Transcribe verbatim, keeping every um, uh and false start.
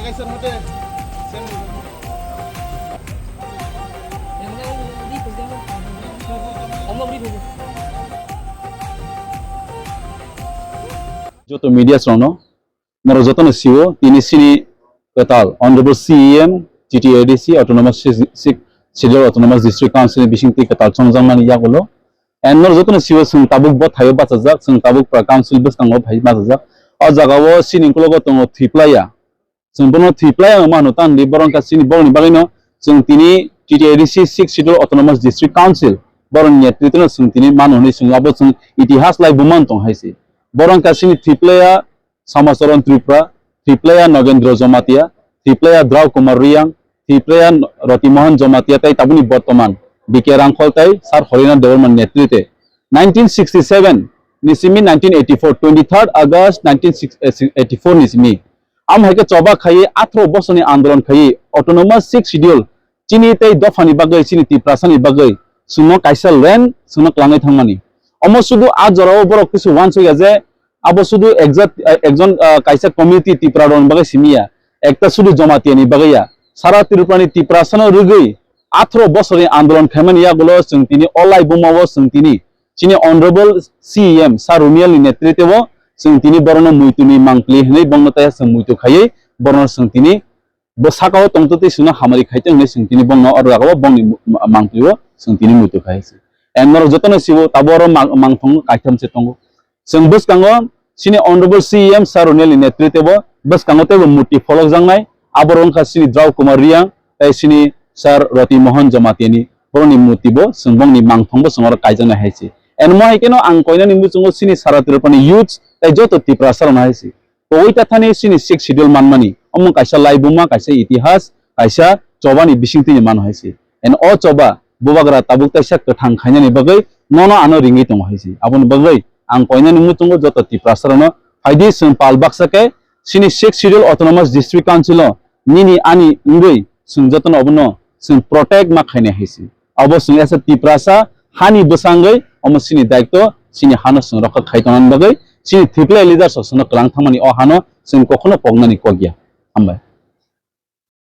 Joto media rokno, norok jotono sio, tini sini kwtal Honorable C E M, T T A D C, Autonomous Six, Six Schedule Autonomous District Council ni bisingtwi kwtal chongjakmani yagulo. And norok jotono sio, chwng tabuk bo thaio bachajak, chwng tabuk pra council bwskango phai bachajak. O jagao sini ukologo tongo Thiplaya. Chwng bono Thiplaya wngma hwnwi tangdi, borok wngkha chini borokni bagwino chwng tini T T A D C Six Schedule Autonomous District Council borokni netritwno chwng tini mano hwnwi chwng abo chwng itihas lai bumano tong hai se. Borok wngkha chini Thiplaya Samacharan Tripura, Thiplaya Nogendra Jamatia, Thiplaya Drau Kumar Reang, Thiplaya Roti Mohan Jamatia tei tabukni bortoman B K Rangkhol tei Sir Horinath Debbarma ni netritwe nineteen sixty-seven ni simi nineteen eighty-four, twenty-third August nineteen eighty-four ni simi. Amo hai khe choba khaiwi atharo bosorni andolon khaiwi Autonomous Six Schedule chini tei dophani bagwi, chini Tiprasani bagwi chwngno kaisa land chwngno kwlangwi thangmani. Omo sudu a jorao borok kisu uansukya je abo sudu exact, eh, ekjon, ah, kaisa community Tipra rokni bagwi simi ya, ekta sudu Jamatia ni bagwi ya. Sara Tripura ni Tiprasano rwgwi atharo bosorni andolon khaimani yagulo chwng tini o lai bumao chwng tini chini Honorable C E M Sir Runial ni netritwo chwng tini borokno muitu ni mangpli hwnwi bongno taiha chwng muitu khaiwi borokno chwng tini bo sakao tongtwtwi chwngno hamari khaitong hwnwi chwng tini bongno oro jagao bongni mu-, ma-, mangpli o chwng tini muitu khai se. And norok jotono sibo tabo oro mang-, mangthong kaitham se tongo. Chwng bwskango chini Honorable C E M Sir Runial ni netritwo bwskango teibo murti pholokjaknai, abo wngkha chini Drau Kumar Reang tei chini Sir Roti Mohan Jamatia ni borokni murti bo chwng bongni mangthong bo chwng oro kaijaknai hai se. And mo hai kheno ang koinani muchungo chini Sara Tripura ni youths tei joto Tiprasa rokno hai se. Kowai ta thani chini Sixth Schedule manmani, omo kaisa laibuma, kaisa itihas, kaisa chobani bisingtwi ni mano hai se. And o choba bubagra tabuk taisa kwthang khainani bagwi nono ano ringwi tongo hai se. Aboni bagwi ang koinani muchungo joto Tiprasa rokno phaidi chwng pal baksa khe chini Sixth Schedule Autonomous District Council o nini ani wngwi chwng jotono obono chwng protect ma khainai hai se. Abo chwng as a Tiprasa hani bwsangwi omo chini daityo, chini hano chwng rokha khai tongnani bagwi chini Thiplaya leaders rok chwngno kwlang thangmani o hano chwng kokhono poknani kok ya. Hambai.